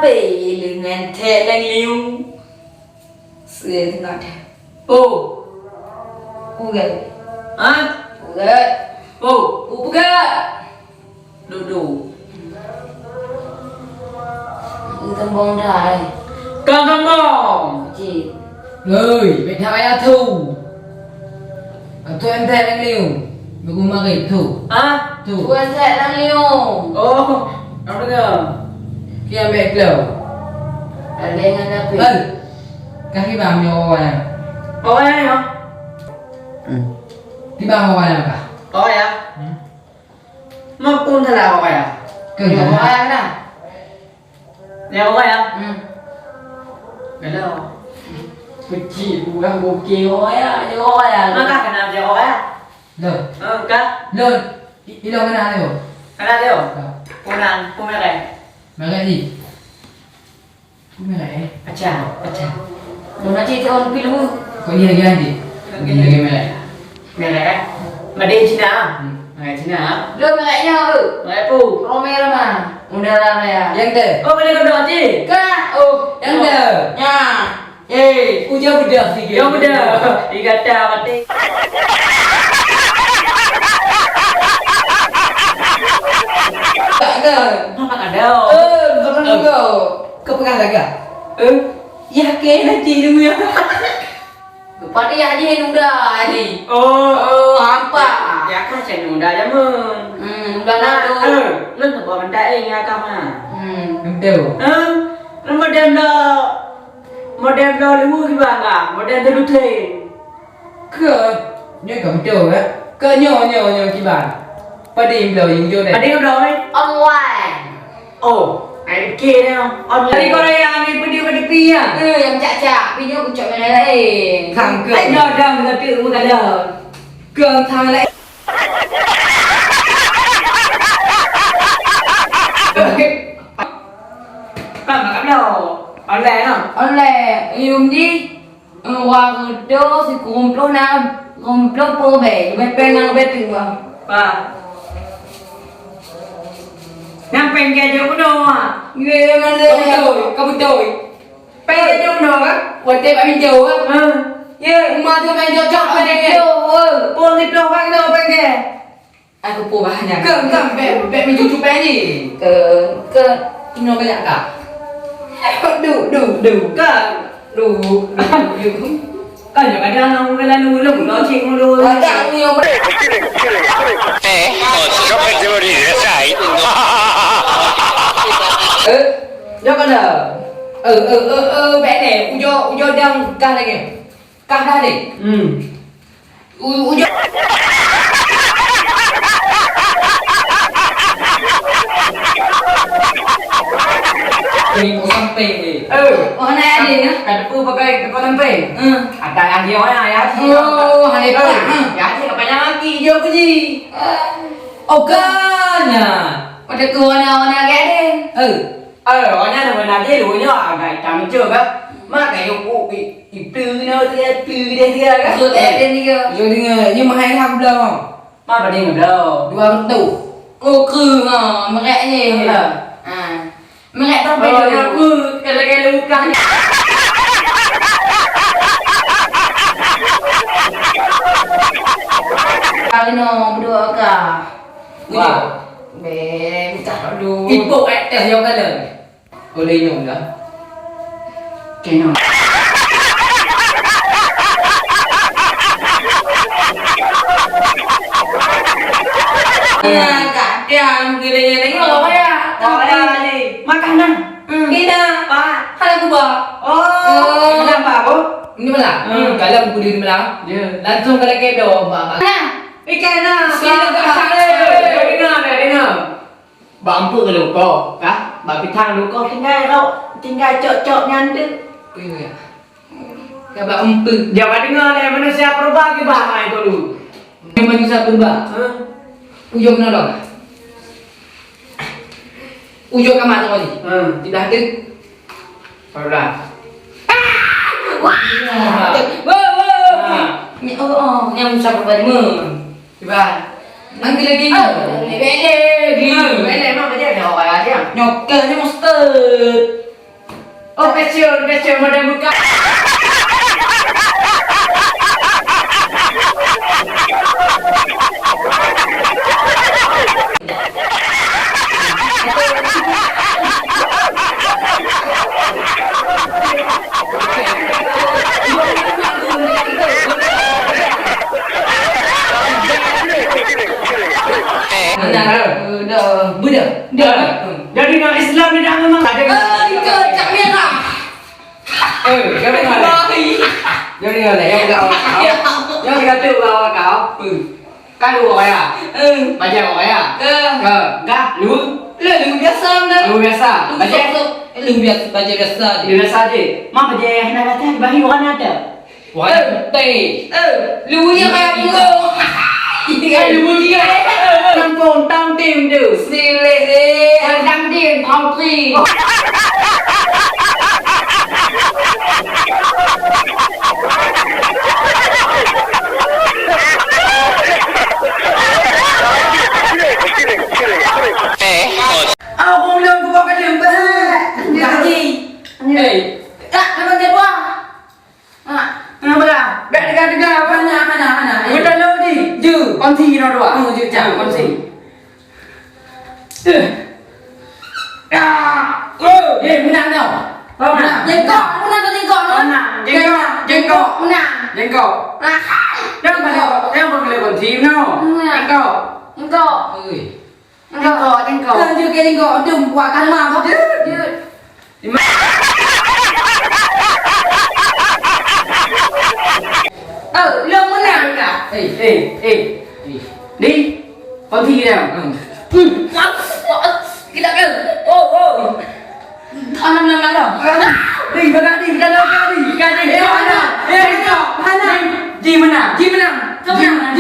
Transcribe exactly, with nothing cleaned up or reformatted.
Hei, leungan thèe lôn liu. Seuteungoh thèe. Oh. Peugah. Ha? Peugah. Oh. Peugah. Dudu. Kambong dah, eh. Kang kambong. Cik. Hei, beda ayah tu. Atu ente yang liu. Minggu mari tu. Ah? Tu. Tuan saya dan liu. Oh, apa dengar? Kia ambil keluar. Ada yang ada apa? Hei. Kaki bang nyawa orang. Orang ya? Hmm. Tiba orang apa? Oh ya. Hmm. Maupun salah orang ya. Ke ya, orang ya. Nyoe awai ah. Hmm. Hello. Kecil kurang bukeh awai ah, nyoe awai ah. Maka kena dia awai ah. Loh. Ha, ka? Loh. I-, ilong kena tu. Kena dia. Ha. Kunang, kumereng. Merek ni. Kumerek eh. Acah, acah. Dona cik tu on pilu. Kau ni lagi nanti. Mungkin lagi merek. Merek, eh? Made in Cina. Hmm. Merek Cina. Lo merek nyo, eh? Merek pu. Romel mah. Udara raya. Yang tu. Oh, boleh kau berhenti? Ka. Oh, yang tu. Ya. Eh, ujar udah sikit. Yang udah. Digata mati. Tak ada. Apa tak ada? Eh, bukan kau. Kau pegang dagang. Eh? Yakin nanti dulu ya. Lepas tu ya je nunda ni. Oh. Oh, hampa. Ya kan saya nunda jamun. Hmm, nunda lah tu. Eh, lu nak buat mentak eh ya kamu. Hmm. Betul. Eh, lu model lo, model lo lu gimana? Model dulu train. Ke? Nyoe ka beutôi eh. Ke nyoe nyoe nyoe kiban. Padé bloe nyang jok deh. Padé bloe eh? Online. Oh, ai ke nyoe? Online. Tadi Korea ni pedih pada pi ya. Eh, yang cak-cak, pi nyoe kucok merah lain. Kang ke. Ai nyoe dah mengatu mengada. Ke thang lain. Kan mak bloe. Online lah. Online. Yum di. Eh, wareuto sikumploh na, kumploh peue bèe, leubeh pèng na leubeh teuk bah. Bah. Nyang pèng gèt jok bunoe, ah. Ye, mana? Ka beutôi, ka beutôi. Pèng gèt jok bunoe, kan? Watèe bak pintoe, kan? Ha. Ye, rumah tu main cocok, kan? Pintoe, eh. Pun siploh bak keunoe pèng gèt. Aku pun bahannya. Ke, ke, bèk, bèk meucucu pèng ni. Ke, ke, inoe banyak ka. Du, du, du, ka. Du, du, du. Kan kadang-kadang orang lalu, lalu, lalu, cik mulu. Kadang ni orang. Eh, oh, siapa yang terima diri? Saya. Eh, jangan dah. Eh, eh, eh, eh, bèk ni. Ujoe, ujoe dang kah lagi. Kah dah ni. Hmm. U-, ujoe. Ni kok sampéng ni. Eh. Oh, nak ada ni. Ka teupeu pakai kok sampéng. Hmm. Ada yang dia orang ya. Oh, ada pula. Eh, hmm. Ya, dia apa yang lagi dia puji. Oh, kan. Pada tu warna-warna kayak ni. Eh. Eh, awak nyan nama Nabil, awak nyoe agak itam meucok kah? Mak kayu kok i-, ipeue keunoe siat, ipeue keudeh siat kah? Zul eh, dia ni ke? Zul dengar, ni mahai lah aku bilang. Mak bani ngebloe. Dua reutôh. Oh, ke, ha, merek je. Ha. Ha. Merek tu. Oh, beda. Aku kalau-kalau bukan. Kali no, berdua kah? Wah. Beh, minta dulu. Ipok eh, teh yang kala. Boleh nyum dah. Kena. Ya, kadang kira-kira ni kalau ya. Kalau ya ni. Makanan. Hmm. Kena. Pak. Kalau aku bawa. Oh. Oh. Kenapa aku? Ini malah. Hmm. Kalau aku di malah. Ya. Langsung kalau kedo, Pak. Nah. Ikan nah. Sila tak ada. Dengar, dengar. Bak eumpeuk ka leukoh, ka? Bak pitang leukoh tinggai rot, tinggai cok-cok nyan tu. Iya. Ka bak eumpeuk. Jawab deungoe lé manusia purba kiban hai tulu. Manusia purba. Ha? Ujong na dong. Ujong ka mata tadi. Ha. Tidak ada. Pula. Ah! Wah! Wah! Wah, wah! Ah. Ni, oh, oh, nyang usah berbaju. Cuba. Nanti lagi ni. Ah, bele, bele. Ah, bele, mak kerja ada orang aja. Nyokel ni mustard. Oh, kacau, kacau, madam buka. Bedah. Bedah. Jadi, ngon Islam ni dah memang ada. Eh, ikut Cak Merah. Eh, jangan dengar. Jangan dengar, jangan dengar. Jangan dengar tu, awak kau. Apa? Kan dua orang ya? Eh. Bajai orang ya? Ke? Ke? Enggak, lu? Lu, lu biasa dah. Lu biasa. Lu bajai? Sok-sok. Eh, lu biasa, bajai biasa je. Lu biasa je. Mak bajai yang nak kata, bagi orang ada. Wah, eh, eh, lu yang kaya bunga. Eh, lu bunga. Tang tim tu. Silih, eh. Tang tim, tang tim. Eh, oh. Aku belum buka kacang. Gaji. Eh. Tak, memang dia dua. Ha, kenapa dah? Bèk teuga-teuga, apa? Hana, hana, hana. Beutôi lôn di. Ju. Kongsi kira dua. Oh, ju, ju. Ha, kongsi. Eh. Ah. Oh, eh, menang tau. Kau menang. Jengkok, menang tu jengkok tu. Menang. Jengkok, jengkok. Menang. Jengkok. Ah. Jangan pada, jangan pada kongsi, no. Menang. Jengkok. Jengkok. Ui. Tengok, tengok. Tunjuk ke tengok. Dum buat kan mak. Jut, jut. Oh, lo menang dah. Eh, eh, eh. Di, kongsi dia. Hmm. Kita ke. Oh, oh. Tanam, tanam, tanam. Di, berat di, kita lo di. Kita di. Eh, mana? Eh, mana? Di, di mana? Di mana? Di mana?